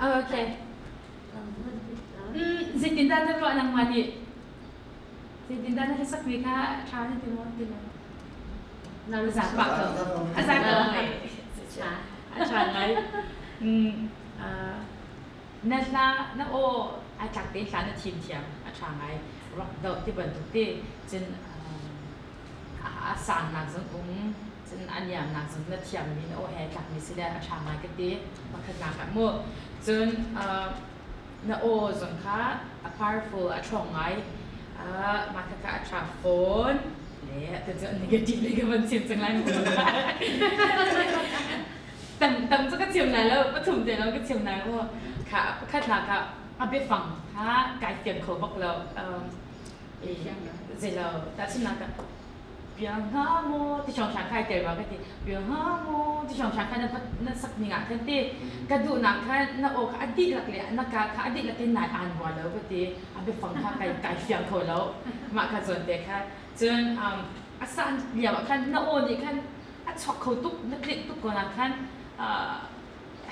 Okay. Zeitindah na ruah nangmah nih? Zeitindah na hlasakmi kha ṭha na ti maw ti lo? Na A zaang pah ko. A zaang ko. A ṭha ngai. Na hla na aw ai tlak tein hla na thim thiam a ṭha ngai. Rock doh ti bantuk te cun a sannak zong um cun a niamnak zong na thiammi na aw he tlakmi si le a ṭha ngai ka ti. Pakhatnak ah mu. Cun na aw zong kha a powerful a ṭhawng ngai. Mah khakha a ṭha fawn. Le tu cu negative lei ka van chim cang lai mu. Tam tam cu ka chim lai lo, pathum te lawng ka chim lai mu. Kha pakhatnak ah a biafang kha kai fiang kho bak lo. Zeilo tahchunhnak ah Piang hnga maw ti hrawnghrang kha ai tel rua ka ti. Piang hnga maw ti hrawnghrang kha na sak ning ah khan ti ka duhnak kha na aw kha a dihlak le na ka kha a dihlak in nai aan rua lo ka ti. A biafang kha kai kai fiang kho lo. Mah kha zawn te kha. Cun a san lio ah khan na aw nih khan a chuak kho tuk na tlinh tuk ko na khan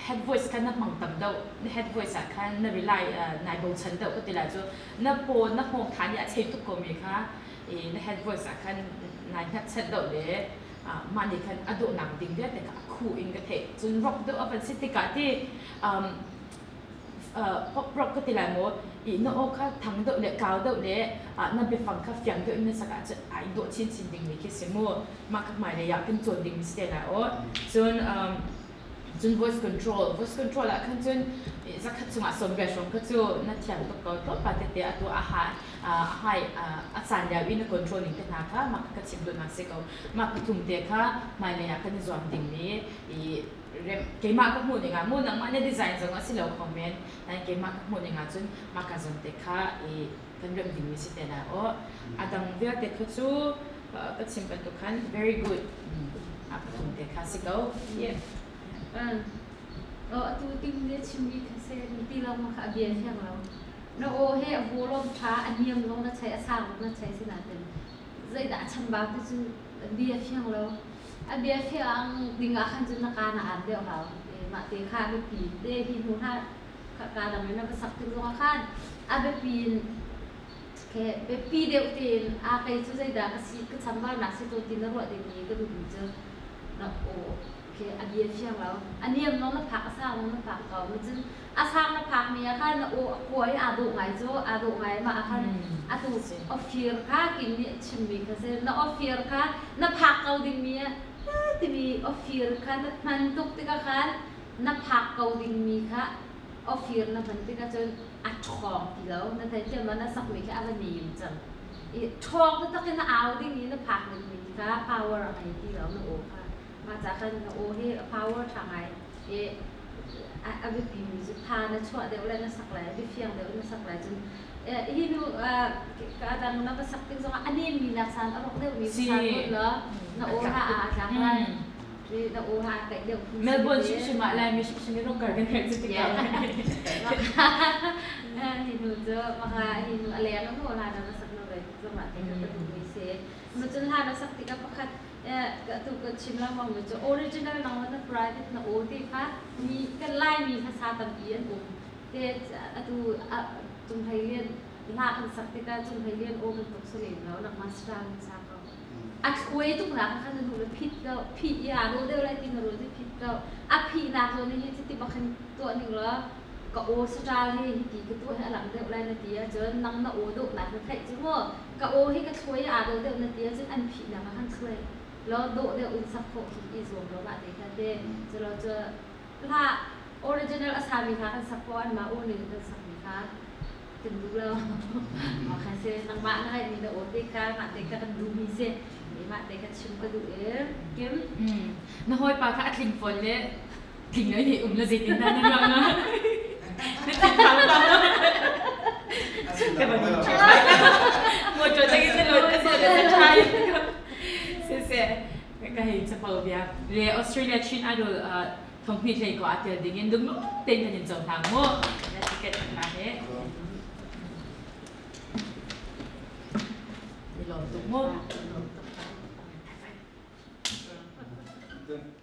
head voice kha na hmang tam deuh na head voice ah khan na rely nai bochan deuh ka ti lai cu na paw na hngawng tha nih a chei tuk ko mi kha i na head voice ah khan nai hngatchat deuh le mah nih khan a dawhnak ding vialte kha a khu in ka theih cun rock deuh a van si tikah ti pop rock ka ti lai maw i na aw kha thang deuh le kau deuh le na biafang kha fiang deuh in na sak ahcun ai dawh chinchin ding mi khi si mu mah kha hmailei ah kan cawn ding mi si te lai aw cun cun voice control voice control ah khan cun zakhat chungah 80 hrawng kha cu na thiam tuk ko tlawmpal tete atu a ha a hai a caan lio i na control ning te hna kha mah ka chim duhnak si ko mah pathum te kha hmailei ah kan i zuam ding mi i rem keimah ka hmuh ning ah mu nangmah na design zong a si lo kho men nain keimah ka hmuh ning ah cun mah ka zawn te kha i kan remh ding mi si te lai aw a dang vialte kha cu ka chim bantuk khan very good a pathum te kha si ko yeah. Oh, atu ting ne chimmi kha se ti lo ma kha a bia fiang lo na aw he a volume tha a niam long na chai a sang na chai sinain zeidah a chambau ti cu bia fiang lo a bia fiang ding ah khan cun na ka na aan deuh hau mah te kha biapi te hi hnu ha ka dang in na va sak tik zongah khan a biapi in ke biapi deuh tein a kei cu zeidah ka si ka chambaunak si to ti na ruah ding mi ka duhmi cu na aw ke a bia fiang lo a niam long na phak a sang long na phak ko ma cun a sang na phak mi ah khan na aw a kuai aa dawh ngai cu aa dawh ngai ma ah khan atu ofir kha kin nih chimmi kha si na ofir kha na phak ko ding mi ah timi ofir kha na hman tuk tikah khan na phak ko ding mi kha ofir na hman tikah cun a ṭhawng ti lo na theithiam ma na sakmi khi a va nim cang i ṭhawng taktak in na au ding i na phak ding mi kha power a ngei ti lo na aw kha mah ca khan na aw hi a power ṭha ngai i a biapi mi cu tha na chuah deuh le na sak lai biafiang deuh na sak lai cun hi nu ka dang na va sak tik zongah a nem mi nak san a rok deuh mi san la na aw ha a tlak lai na aw ha kaih deuh Melbourne hrimhrim ah Laimi hrimhrim i rocker kan herh cu tikah hi nu cu maka hi nu a leng mu la na va sak no ve zongah te ka duh mi si mu cun hla na sak tikah pakhat tu ka chim lengmang mi cu original nang na private na aw ti kha mi kan Laimi hlasa tampi an um te atu Cung Hlei Lian hla kan sak tikah Cung Hlei Lian aw bantuk si lem lo nangmah star na sa ko a thluai tuk nak khan na hnu le phit ko phih i aa dawh deuh lai ti na ruah cu phit ko a phihnak zawn hi cuti bak khan tuah ning law ka aw star hi hiti ka tuah hi a lang deuh lai na ti ahcun nang na aw dawhnak na theih cu mu ka aw hi ka thluai i aa dawh deuh na ti ahcun an phihnak ah khan thluai law dawh deuh in sak khawh khi i zuam law mah te kha te cu lo cu hla original a sami hla kan sak ko anmah aw ning kan sakmi kha kan duh lo mah kha si nangmah na ngaihmi na aw te kha mah te kha kan duhmi si mah te kha chim ka duh i kim Na hawipa kha a tling fawn le tling lo hi um la zeitin dah na ruang na na thin phang pa ka ban mo cho tang in lo ta se ta chai se se ka hei chapo bia le Australia Chin Idol thonghni hlei ko a tel ding in dum tein kan in cohlang mu na ticket na he ni lawm tuk mu. Thank you.